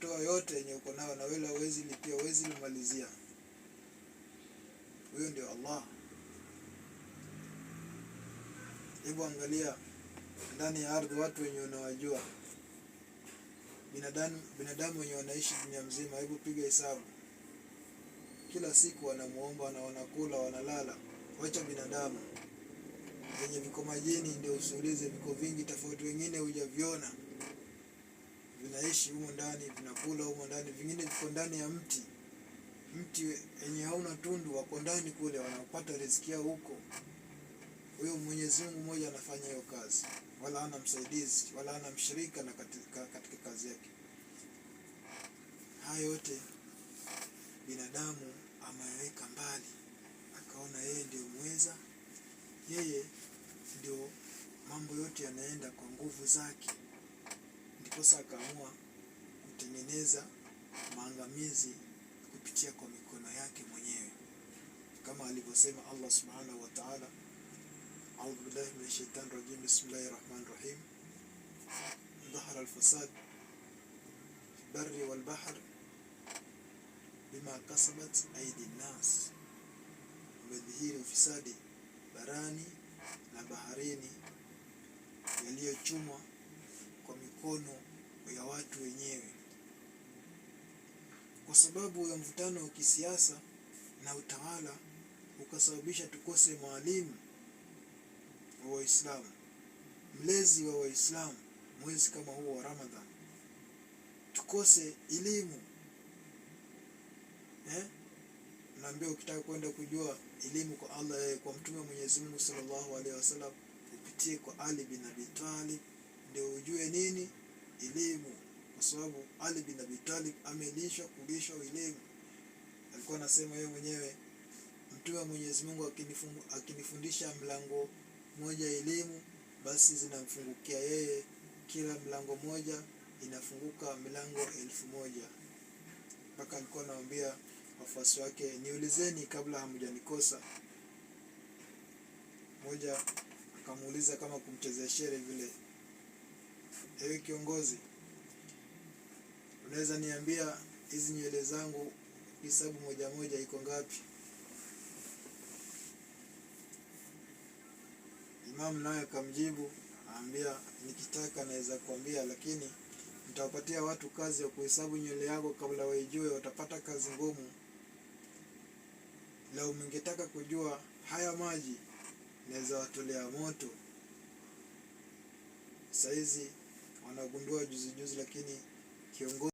Unatoa yote yenye uko nayo na wewe huwezi lipia, huwezi limalizia. Huyo ndio Allah. Hebu angalia ndani ya ardhi watu wenye unawajua, binadamu wenye wanaishi dunia mzima, hebu piga hesabu. Kila siku wanamuomba na wanakula, wanalala. Wacha binadamu venye viko majini, ndio usiulize, viko vingi tofauti, wengine hujaviona, vinaishi humo ndani, vinakula humo ndani, vingine viko ndani ya mti, mti yenye hauna tundu, wako ndani kule, wanapata riziki yao huko. Huyo Mwenyezi Mungu mmoja anafanya hiyo kazi, wala hana msaidizi wala hana mshirika na katika kazi yake. Haya yote binadamu ameweka mbali, akaona yeye ndio mweza, yeye ndio mambo yote yanaenda kwa nguvu zake, ndiposa akaamua kutengeneza maangamizi kupitia kwa mikono yake mwenyewe, kama alivyosema Allah subhanahu wa ta'ala, audhu billahi minash shaitani rajim, bismillahir rahmanir rahim, dhahara alfasad barri wal bahr bima kasabat aidi nnas, umedhihiri ufisadi barani na baharini yaliyochumwa kwa mikono ya watu wenyewe. Kwa sababu ya mvutano wa kisiasa na utawala ukasababisha tukose mwalimu wa Waislamu, mlezi wa Waislamu mwezi kama huo wa Ramadhan, tukose elimu eh? Naambia ukitaka kwenda kujua elimu kwa Allah, kwa Mtume wa Mwenyezi Mungu sallallahu alaihi wasallam, upitie kwa Ali bin Abi Talib ndio ujue nini elimu, kwa sababu Ali bin Abi Talib amelishwa kulishwa elimu. Alikuwa anasema yeye mwenyewe, Mtume wa Mwenyezi Mungu akinifundisha mlango moja elimu, basi zinamfungukia yeye, kila mlango moja inafunguka milango 1000. Mpaka alikuwa anawaambia wafuasi wake, niulizeni kabla hamjanikosa. Mmoja akamuuliza kama kumchezea shere vile, ewe kiongozi, unaweza niambia hizi nywele zangu hisabu moja moja iko ngapi? Imamu naye akamjibu, aambia nikitaka naweza kuambia, lakini nitawapatia watu kazi ya kuhesabu nywele yako kabla waijue, watapata kazi ngumu. Lau mngetaka kujua haya maji naweza watolea moto. Saizi wanagundua juzi juzi, lakini kiongozi